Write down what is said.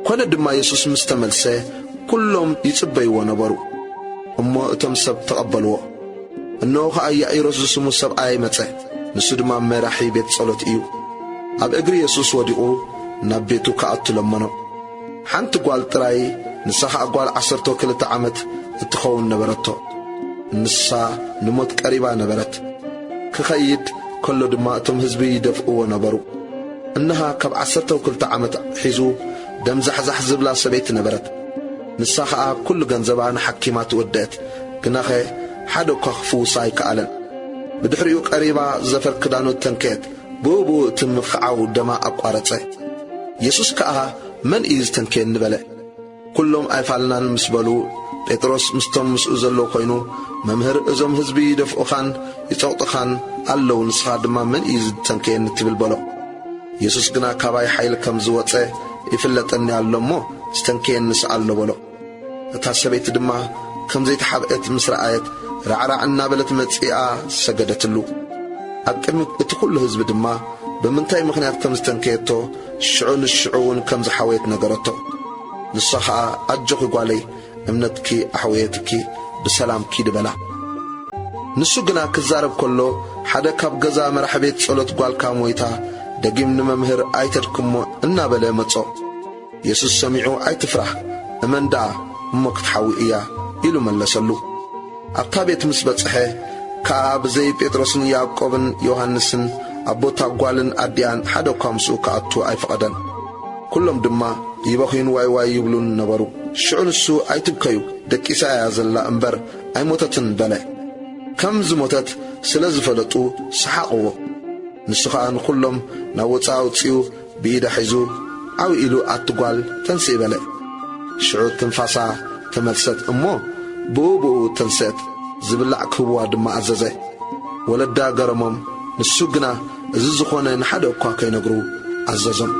ኮነ ድማ የሱስ ምስ ተመልሰ፣ ኵሎም ይጽበይዎ ነበሩ። እሞ እቶም ሰብ ተቐበልዎ። እንሆ ኸኣ ያኢሮስ ዝስሙ ሰብኣይ መጸ። ንሱ ድማ መራሒ ቤት ጸሎት እዩ። ኣብ እግሪ የሱስ ወዲቑ ናብ ቤቱ ክኣቱ ለመኖ። ሓንቲ ጓል ጥራይ፣ ንሳ ኸኣ ጓል ዓሰርተ ክልተ ዓመት እትኸውን ነበረቶ። ንሳ ንሞት ቀሪባ ነበረት። ክኸይድ ከሎ ድማ እቶም ህዝቢ ይደፍእዎ ነበሩ። እንሃ ካብ ዓሰርተ ክልተ ዓመት ሒዙ ደም ዛሕዛሕ ዝብላ ሰበይቲ ነበረት። ንሳ ኸኣ ኵሉ ገንዘባ ንሓኪማት ወደአት፣ ግናኸ ሓደ እኳ ክፍውሳ ኣይከኣለን። ብድሕሪኡ ቀሪባ ዘፈር ክዳኑ ተንከየት፣ ብኡ ብኡ እቲ ምኽዓው ደማ ኣቋረጸ። የሱስ ከኣ መን እዩ ዝተንከየኒ በለ። ኵሎም ኣይፋልናን ምስ በሉ፣ ጴጥሮስ ምስቶም ምስኡ ዘለዉ ኰይኑ፣ መምህር፣ እዞም ህዝቢ ይደፍኡኻን ይጸቕጡኻን ኣለዉ፣ ንስኻ ድማ መን እዩ ዝተንከየኒ ትብል በሎ። የሱስ ግና ካባይ ሓይሊ ከም ዝወጸ ይፍለጠኒ ኣሎ እሞ፣ ዝተንከየንስ ኣሎ በሎ። እታ ሰበይቲ ድማ ከም ዘይተሓብአት ምስ ረኣየት፣ ራዕራዕ እናበለት መጺኣ ሰገደትሉ። ኣብ ቅድሚ እቲ ኵሉ ህዝቢ ድማ ብምንታይ ምኽንያት ከም ዝተንከየቶ፣ ሽዑ ንሽዑ እውን ከም ዝሓወየት ነገረቶ። ንሳ ኸኣ፣ ኣጆኺ ጓለይ፣ እምነትኪ ኣሕወየትኪ፣ ብሰላም ኪዲ በላ። ንሱ ግና ክዛረብ ከሎ፣ ሓደ ካብ ገዛ መራሕ ቤት ጸሎት ጓልካ ሞይታ፣ ደጊም ንመምህር ኣይተድክሞ እናበለ መጾ። የሱስ ሰሚዑ፣ ኣይትፍራህ፣ እመን ደኣ እሞ ክትሓዊ እያ ኢሉ መለሰሉ። ኣብታ ቤት ምስ በጽሐ ከኣ ብዘይ ጴጥሮስን ያዕቆብን ዮሃንስን ኣቦታ ጓልን ኣዲኣን ሓደ እኳ ምስኡ ክኣቱ ኣይፈቐደን። ኵሎም ድማ ይበኽዩን ዋይ ዋይ ይብሉን ነበሩ። ሽዑ ንሱ፣ ኣይትብከዩ፣ ደቂሳ እያ ዘላ እምበር ኣይሞተትን በለ። ከም ዝሞተት ስለ ዝፈለጡ ሰሓቕዎ። ንሱ ኸኣ ንኹሎም ናብ ወጻኢ ኣውጺኡ ብኢዳ ሒዙ ዓው ኢሉ፣ ኣቲ ጓል ተንስኢ በለ። ሽዑ ትንፋሳ ተመልሰት እሞ ብኡ ብኡ ተንስአት፣ ዝብላዕ ክህብዋ ድማ ኣዘዘ። ወለዳ ገረሞም፣ ንሱ ግና እዚ ዝኾነ ንሓደ እኳ ከይነግሩ ኣዘዞም።